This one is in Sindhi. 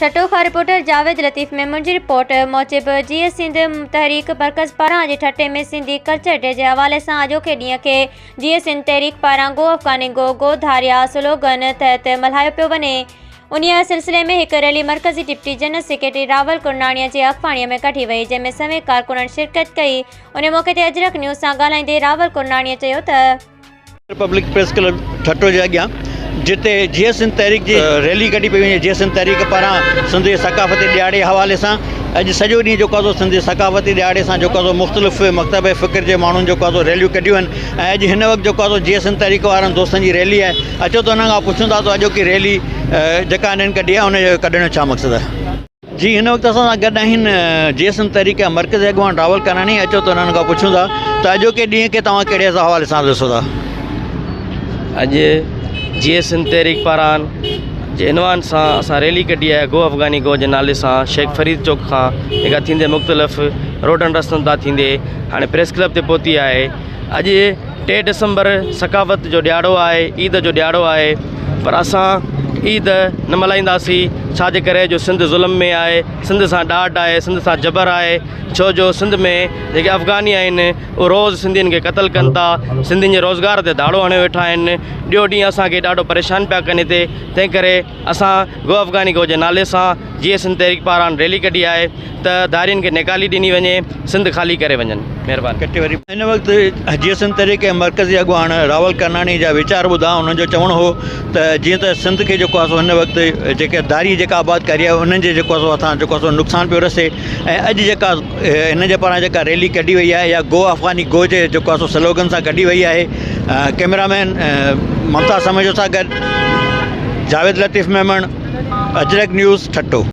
ٺٽو کان رپورٽر جاويد لطيف ميمڻ جي رپورٽ موجب جيئي سنڌ تحريڪ مرڪز پاران اڄ ٺٽي ۾ سنڌي ڪلچر ڊي جي حوالي سان اڄوڪي ڏينهن کي جيئي سنڌ تحريڪ پاران گو افغاني گو گو ڌاريا سلوگن تحت ملهايو پيو وڃي. انهيء سلسلي ۾ هڪ ريلي مرڪزي ڊپٽي جنرل سيڪريٽري راول ڪرناڻيء جي اڳواڻيء ۾ ڪڍي وئي جنهن ۾ سوين ڪارڪنن شرڪت ڪئي. انهي موقعي تي اجرڪ نيوز سان ڳالهائيندي راول ڪرناڻيء چيو ته. پبلڪ پريس ڪلب ٺٽو جي اڳيان جتي جيئي سنڌ تحريڪ جي ريلي ڪڍي پئي وڃي جيئي سنڌ تحريڪ پاران سنڌ جي ثقافتي ڏهاڙي حوالي سان اڄ سڄو ڏينهن جيڪو آهي سو سنڌ جي ثقافتي ڏهاڙي سان جيڪو آهي سو مختلف مڪتب فڪر جي ماڻهن جيڪو آهي سو ريليون ڪڍيون آهن ۽ اڄ هن وقت جيڪو آهي سو جيئي سنڌ تحريڪ وارن دوستن جي ريلي آهي اچو ته انهن کان پڇون ٿا ته اڄوڪي ريلي جيڪا انهن ڪڍي آهي ان جو ڪڍڻ جو ڇا مقصد آهي. جي هن وقت اسان سان گڏ آهن جي ايس ايم تحريڪ جا مرڪزي اڳواڻ راول ڪاراڻي اچو ته انهن کان پڇون ٿا ته اڄوڪي ڏينهن کي توهان ڪهڙي حوالي سان ڏسو ٿا. اڄ جي ايس ايم تحريڪ پاران جي عنوان سان اسان ريلي ڪڍي آهي گو افغاني گو جي نالي سان شيخ فريد چوڪ کان جيڪا ٿيندي مختلف روڊن رستن تان ٿيندي هاڻي پريس ڪلب تي پهتي آهي اڄ ٽي ڊسمبر ثقافت جو ڏهاڙو آهي عيد جو ڏهاڙو آهي پر اسان عيد نه ملهائينداسين ڇا جي ڪري جو سنڌ ظلم ۾ آهي سنڌ سان ڏاڍ آهي سنڌ سان جبر آهي ڇو جو سنڌ ۾ جيڪي افغاني آهن اهي روز سنڌين کي قتل ڪن ٿا سنڌين جي روزگار تي ڌاڙو هڻيو ويٺا آهن ڏينهون ڏينهن اسانکي ڏاڍو پريشان پيا ڪن هتي تنهن ڪري اسان گو افغاني گو جي نالي سان جيئي سنڌ تحريڪ پاران ريلي ڪڍي آهي ته ڌارين کي نيڪالي ڏني وڃي سنڌ خالي ڪري وڃن مهرباني. ڪٽي وري هن وقت جيئي سنڌ تحريڪ جي مرڪزي اڳواڻ راول ڪرناڻي جا ويچار ٻڌا انهن جو چوڻ هو ته جيئن ته سنڌ کي جيڪو آهي سو هن وقت جيڪي ڌاري جيڪا آبادڪاري آهي انهن جي جيڪو آهي سو هٿان جيڪو آهي سو نقصان پيو رسي ۽ اڄ جيڪا هن جي پاران جيڪا ريلي ڪڍي وئي آهي اها گو افغاني گو جي جيڪو آهي سو سلوگن سان ڪڍي وئي آهي ڪئميرا مين ممتاز سميجو سان گڏ جاويد لطيف ميمڻ اجرڪ نيوز ٺٽو.